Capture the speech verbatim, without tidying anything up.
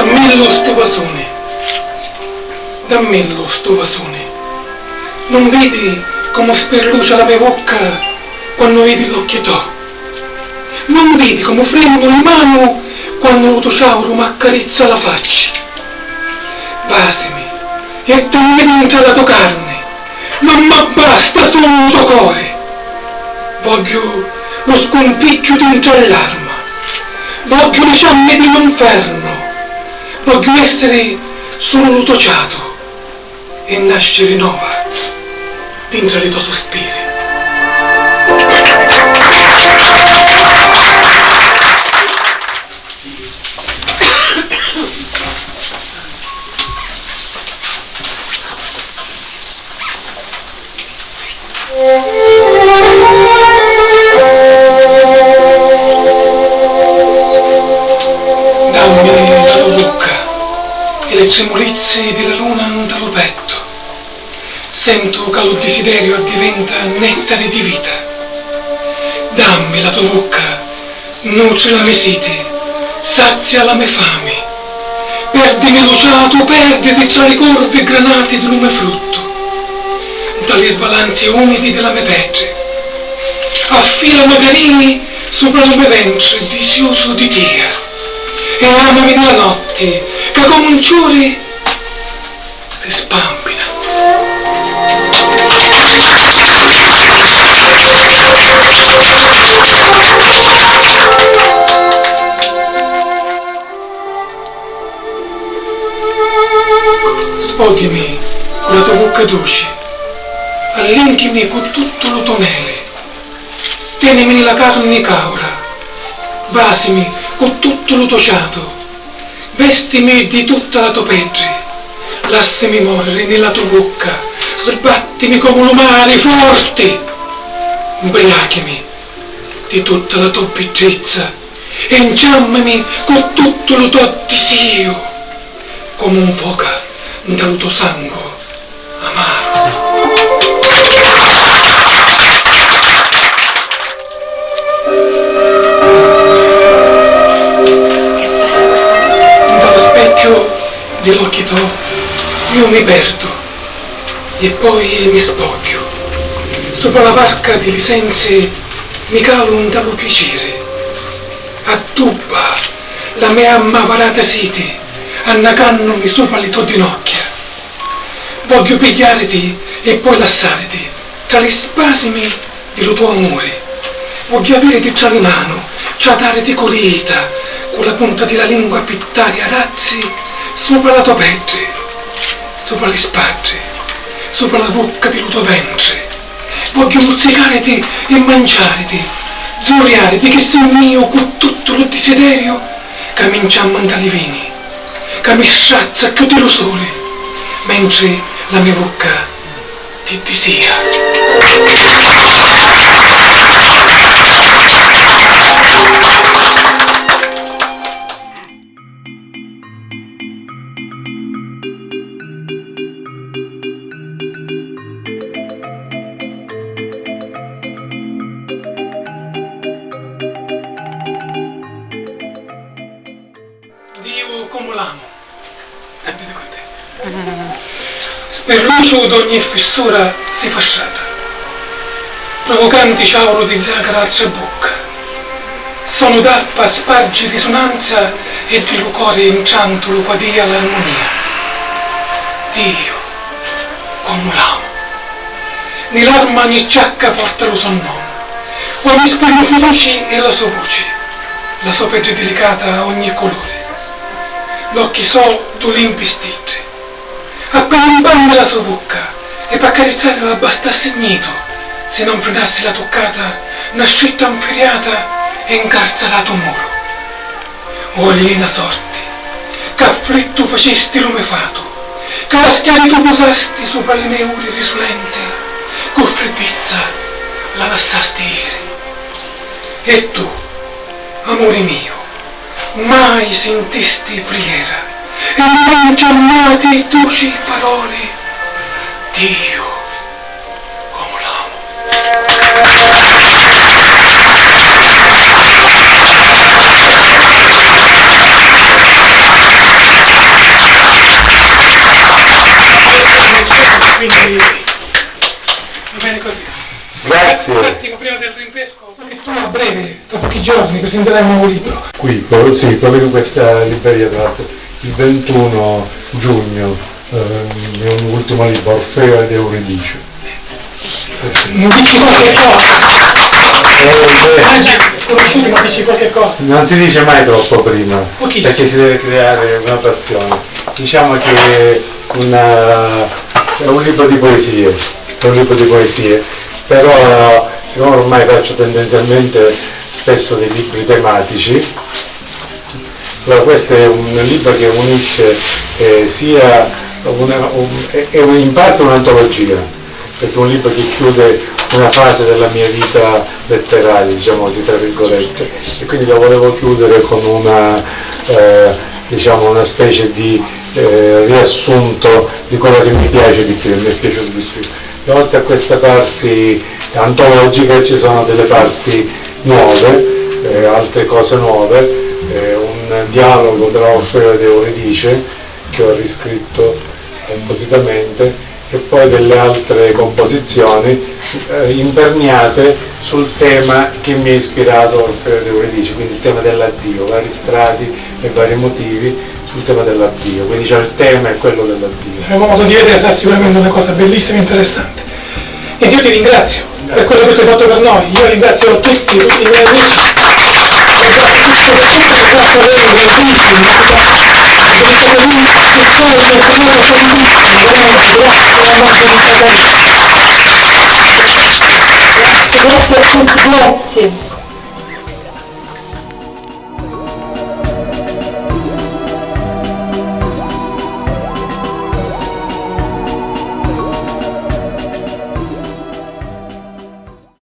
Dammillu stu vasuni, dammillu stu vasuni. Non vidi comu spirlucia la me vucca quannu vidi l'occhi to? Non vidi comu fremmu li manu quannu lu to ciauru m'accarizza la facci? Vasimi e dammili dintra la to carni, non m'abbasta sulu lu to cori. Vogghiu lu scumpigghiu dintra l'arma, vogghiu li ciammi di lu nfernu, vogghiu essiri sulu lu to ciatu e nasciri nova dintra li to suspiri. Dammi la to vucca e li trimulizzi di la luna nta lu pettu. Sentu ca lu disideriu addiventa nettari di vita. Dammi la to vucca, nutri la me siti, sazia la me fami. Perdimi lu ciatu, perditi tra li curvi granati di lu me fruttu. Nta li sbalanzi umidi di la me petri. Affila magarini supra lu me ventri disiusu di tia. E amami nni la notti, ca comu un ciuri si spampina. Sfogghimi cu la to vucca duci, allinchimi cu tuttu lu to meli, tenimi nni la carni caura, vasimi cu tuttu lu to ciatu, vestimi di tutta la to peddi, lassimi moriri nni la to vucca, sbattimi comu lu mari forti, mbriachimi di tutta la to biddizza e nciammimi cu tuttu lu to disìu, comu nfoca nta lu to sangu amaru. Nta lu specchiu di l'occhi to iu mi perdu e poi mi spogghiu. Supra la varca di li sensi mi calu nta lu piaciri. Addubba la me ammavarata siti, annacannumi supra li to dinocchia. Vogghiu pigghiariti e poi lassariti tra li spasimi di lu to amuri. Vogghiu aviriti tra li manu, tratariti cu li ita, cu la punta di la lingua pittari arazzi supra la to peddi, supra li spaddi, supra la vucca di lu to ventri. Vogghiu muzzicariti e manciariti, zurriariti chi si miu cu tuttu lu disideriu ca mi nciamma nta li vini, ca mi strazza cchiù di lu suli, mentri la me vucca ti disìa. Diu comu l'amu. E vidi cu è. Spirluciu d'ogni fissura si fa strata. Provucanti ciauru di zacara altra bucca. Sonu d'arpa spargi risunanza e di lu cori intrantulu quadia l'armunia. Diu, comu l'amu. Ni l'arma ogni ciacca porta lu so nomu. Ogni spirlu filici è la so vuci, la so peddi dilicata ha ogni culuri. L'occhi so du limpi stiddi. Appena un pannu la so vucca, e p'accarizzarla bastassi nitu, si non prinassi la tuccata na stritta nfiriata e ncarzaratu muru. O alina sorti, c'affrittu facisti lu me fatu, ca la schiaritu pusasti supra li me uri risulenti, cu friddizza la lassasti iri. E tu, amuri miu, mai sintisti prijera e mai nchiammati duci paroli, Diu, comu l'amu. Presenterai un nuovo libro. Qui, pro-, sì, proprio in questa libreria, tra l'altro, il ventuno giugno, ehm, è un ultimo libro, Orfeo ed Euridice. Non dici qualche cosa? Eh, beh. Oggi conosciuti, ma dici qualche cosa? Non si dice mai troppo prima, pochissimo, perché si deve creare una passione. Diciamo che una, è un libro di poesie, è un libro di poesie, però siccome ormai faccio tendenzialmente spesso dei libri tematici, allora questo è un libro che unisce, eh, sia una, un, è, è in parte un'antologia, perché è un libro che chiude una fase della mia vita letteraria, diciamo così, tra virgolette, e quindi lo volevo chiudere con una, eh, diciamo, una specie di, eh, riassunto di quello che mi piace di più, mi è piaciuto di più. E oltre a queste parti antologiche ci sono delle parti nuove, eh, altre cose nuove, eh, un dialogo tra Orfeo ed Euridice che ho riscritto appositamente, e poi delle altre composizioni, eh, imperniate sul tema che mi ha ispirato Orfeo ed Euridice, quindi il tema dell'addio, vari strati e vari motivi sul tema dell'addio, quindi, cioè, il tema è quello dell'addio. Avremo modo di vedere, sarà sicuramente una cosa bellissima e interessante. E io ti ringrazio per quello che tu hai fatto per noi. Io ringrazio tutti, tutti i miei amici. Ringrazio tutti, ringrazio voi, grandissimi, ringrazio tutti, ringrazio voi, ringrazio voi, ringrazio voi.